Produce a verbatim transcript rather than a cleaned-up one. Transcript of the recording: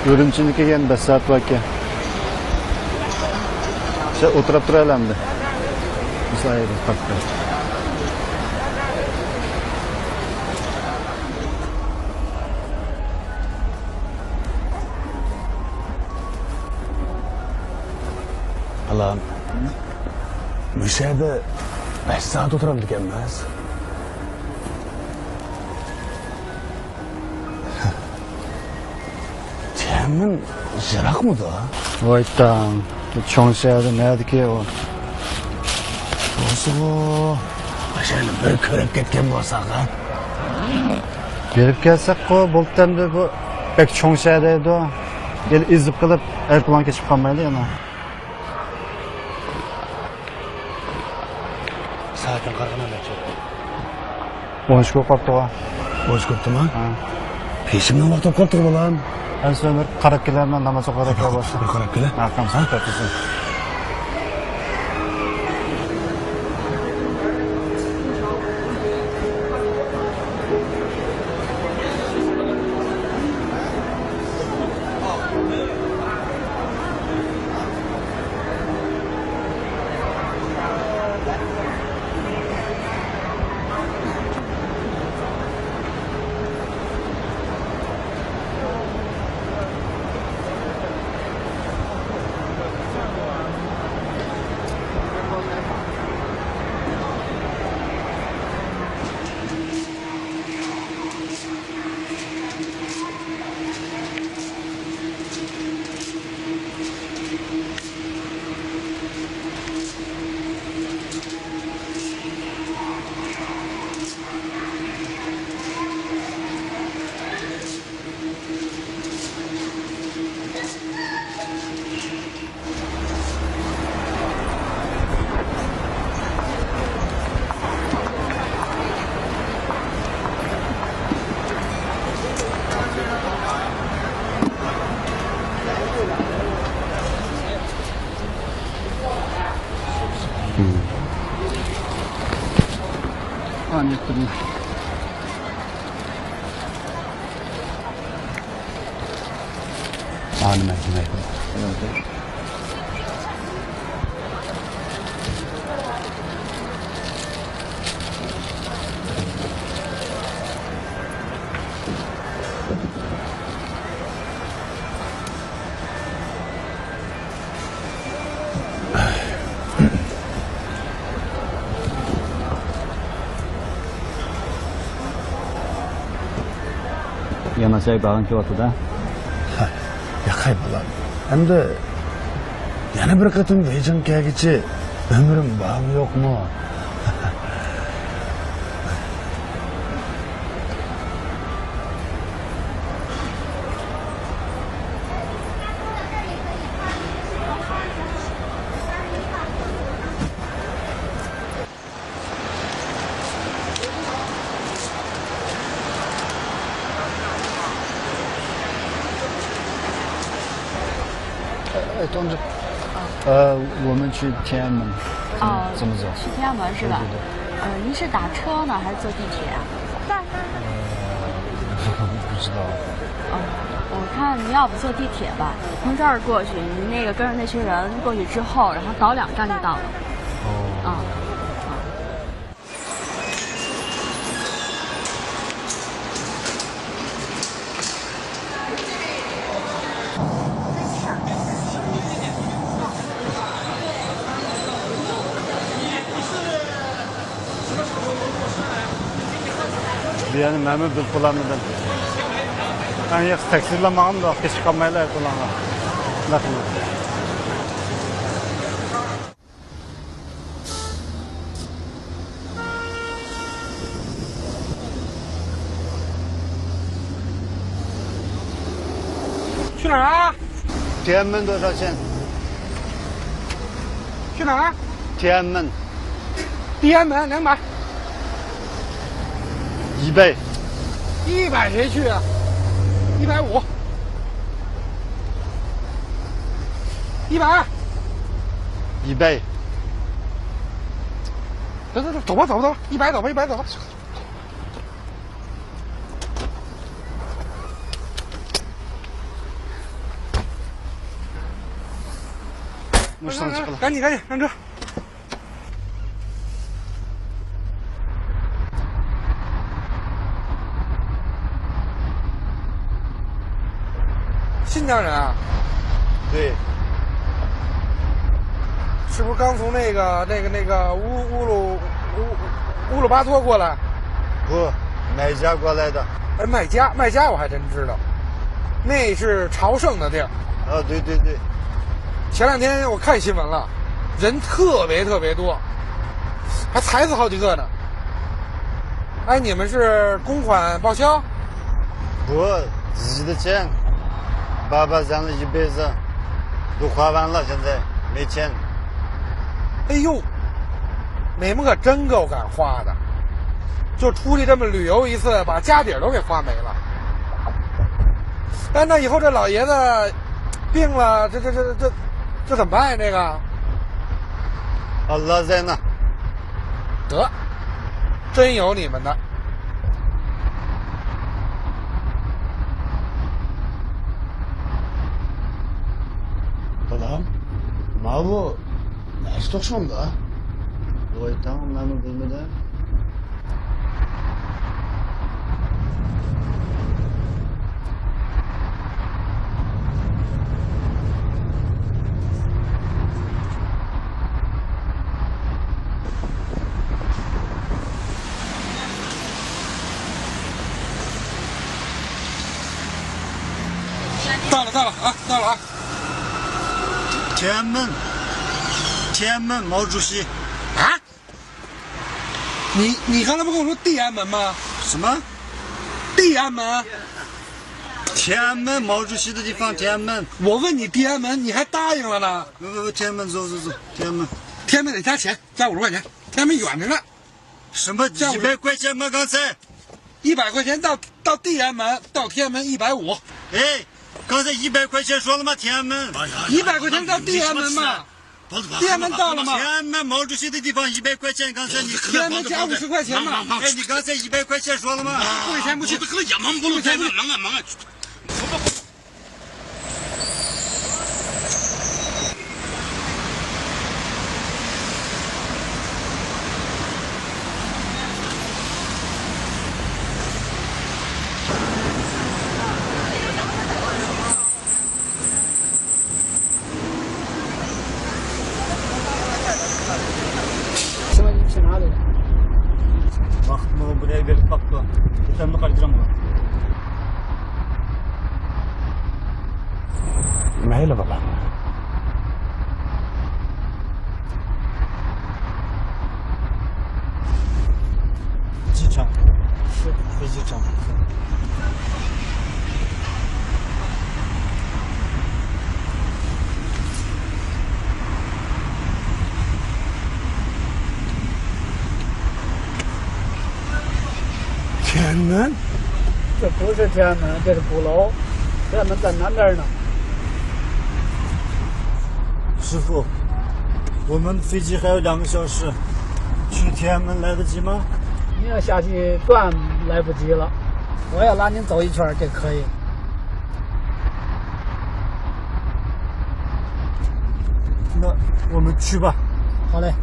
ئۈرۈمچىنىڭكىگە يەنە بەش سائەت باركەن. شۇ ئولتۇراپ تۇرايلى ئەمدى. مۇشۇ يەردە قاپتۇ. بالام، مۇشۇ يەردە بەش سائەت ئولتۇرامدىكەنمىز. تيەنئەنمېن يىراقمىدۇ؟ ۋاي تاڭ، چوڭ شەھەردە نەدىكى ئۇ؟ بولسىغۇ، ئاشۇنى بىر كۆرۈپ كەتكەن بولساق، ھە؟ بېرىپ كەلسەكقۇ، بولدى ئەمدى، بۇ بەك چوڭ شەھەر دەيدۇ. يەنە ئېزىپ قېلىپ، ئايروپىلان كېچىپ قالمايلى يەنە. سائىتىڭ قارىغىنا نەچچە؟ ئون ئىككى بولۇپ قاپتىغۇ. ئون ئىككى بوپتىما؟ ھە. پېشىمنىڭ ۋاقتى بولۇپ قاپتىغۇ، بالام. ئەمسە بىر قاراپ كېلەرمەن، ناماز ئوقۇغۇدەك بولسا. بىر قاراپ كېلە. ھە، قامسا ھە؟ يەنە شەي بارغىڭ كېلىۋاتىدۇ. ياقاي بالام. ئەمدى يەنە بىر قېتىم بېيجىڭغا كەلگۈچە ئۆمرۈم بارمۇ يوقمۇ؟哎，同志，呃，我们去天安门，哦，怎么走？去天安门是吧？对对对。呃，您是打车呢，还是坐地铁啊？呃，不知道。哦，我看您要不坐地铁吧，从这儿过去，您那个跟着那群人过去之后，然后倒两站就到了。哦。嗯。 بۇ يەرنى مەنمۇ بىلىپ بولالمىدىم. ئەڭ ياخشى تاكسىلار ماڭىدۇ، كېچىكىپ قالمايلى ئايروپىلانغا. شۇنداق قىلىڭ. شۇنا. تيەنئەنمېن دوشاشەن. شۇنا. تيەنئەنمېن. 天安门两百。一百。一百谁去啊？一百五。一百二。一百。走走走，走吧走吧走吧，一百走吧，一百走吧。赶紧，赶紧，上车。新疆人啊？对。是不是刚从那个、那个、那个乌、乌鲁、乌、乌鲁巴托过来？不，买家过来的。哎，买家，买家我还真知道，那是朝圣的地儿。啊，对对对。前两天我看新闻了，人特别特别多，还踩死好几个呢。哎，你们是公款报销？不，自己的钱，爸爸赚了一辈子，都花完了，现在没钱。哎呦，你们可真够敢花的，就出去这么旅游一次，把家底儿都给花没了。哎，那以后这老爷子病了，这这这这这怎么办呀？这个？ Allah在那。得，真有你们的。بالام، ماۋۇ نەرسە توقۇشمامدۇ؟ ۋاي تاڭ، مەنمۇ بىلمىدىم. Dağla, dağla, ah, dağla, ah. Tiananmen, Tiananmen, Mao Zedong. Ha? 你，你刚才不跟我说地安门吗？什么？地安门。天安门，毛主席的地方，天安门。我问你地安门，你还答应了呢。不不不，天安门，走走走，天安门。天安门得加钱，加五十块钱，天安门远着呢。什么加五十？一百块钱吗？刚才。一百块钱到，到地安门，到天安门一百五。哎，刚才一百块钱说了吗？天安门。哎呀，一百块钱到地安门嘛。 天安门到了吗？天安门毛主席的地方一百块钱，刚才你天安门加五十块钱嘛。哎，你刚才一百块钱说了吗？付钱不去。 请问你去哪里？ۋاقىتمۇ بىرەر بېرىپ قاپتۇ. كېتەمدۇ قايتىرامغۇ؟ مەيلى، بالام. 机场，是飞机场。 天安门？这不是天安门，这是鼓楼。天安门在南边呢。师傅，我们飞机还有两个小时，去天安门来得及吗？你要下去断来不及了，我要拉您走一圈儿，这可以。 那我们去吧。好嘞。